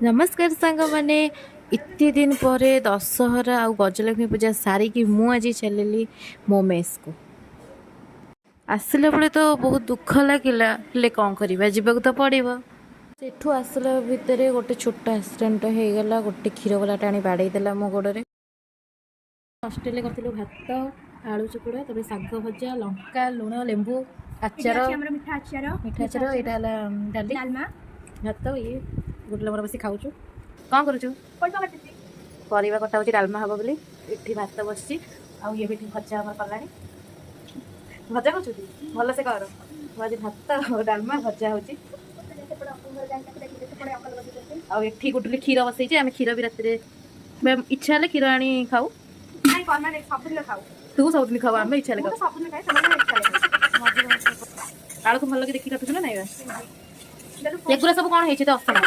ନମସ୍କାର ସାଙ୍ଗମାନେ। ଏତେ ଦିନ ପରେ ଦଶହରା ଆଉ ଗଜଲକ୍ଷ୍ମୀ ପୂଜା ସାରିକି ମୁଁ ଆଜି ଚାଲିଲି ମୋ ମେସ୍କୁ। ଆସିଲା ବେଳେ ତ ବହୁତ ଦୁଃଖ ଲାଗିଲା, ହେଲେ କ'ଣ କରିବା, ଯିବାକୁ ତ ପଡ଼ିବ। ସେଠୁ ଆସିଲା ଭିତରେ ଗୋଟେ ଛୋଟ ଆକ୍ସିଡେଣ୍ଟ ହେଇଗଲା। ଗୋଟେ କ୍ଷୀରବାଲାଟା ଆଣି ବାଡ଼େଇ ଦେଲା ମୋ ଗୋଡ଼ରେ। ହଷ୍ଟେଲରେ କରିଥିଲୁ ଭାତ, ଆଳୁ ଚକଡ଼ା, ତାପରେ ଶାଗ ଭଜା, ଲଙ୍କା, ଲୁଣ, ଲେମ୍ବୁ ଆଚାର। ଏଠି ଅଛି ଆମର ମିଠା ଆଚାର। ମିଠା ଆଚାର। ଏଇଟା ହେଲା ଡାଲି। ଡାଲମା। ଭାତ। ଇଏ ଗୋଟେ ମୋର ବସି ଖାଉଛୁ। କ'ଣ କରୁଛୁ? ପରିବା କାଟୁଛି। ପରିବା କଟା ହେଉଛି, ଡାଲମା ହବ ବୋଲି। ଏଠି ଭାତ ବସିଛି ଆଉ ଇଏ ବି ଏଠି ଭଜା ଆମର କଲାଣି। ଭଜା କରୁଛୁ କି? ଭଲସେ କର। ମୁଁ ଆଜି ଭାତ ଆଉ ଡାଲମା ଭଜା ହେଉଛି। ସେପଟେ ଅଙ୍କଲ ଘରେ ଯାଇକି ତାକୁ ଦେଖିଲେ, ସେପଟେ ଅଙ୍କଲ ବସିଛନ୍ତି। ଆଉ ଏଠି ଗୁଡୁଲି କ୍ଷୀର ବସେଇଛି। ଆମେ କ୍ଷୀର ବି ରାତିରେ ଇଚ୍ଛା ହେଲେ କ୍ଷୀର ଆଣି ଖାଉ। ନାଇଁ, ପରମାନେଣ୍ଟ ସବୁଦିନ ଖାଉ। ତୁ ସବୁଦିନ ଖାଉ, ଆମେ ଇଚ୍ଛା ହେଲେ ମୁଁ ଖାଉ। ତ ସବୁଦିନ ଖାଏ, ସେମାନେ ଇଚ୍ଛା ହେଲେ। ଆଳୁକୁ ଭଲ କି ଦେଖିକି କାଟୁଛୁ ନା ନାଇଁ ବା? ଏଗୁରା ସବୁ କ'ଣ ହେଇଛି ତ ଅସନା।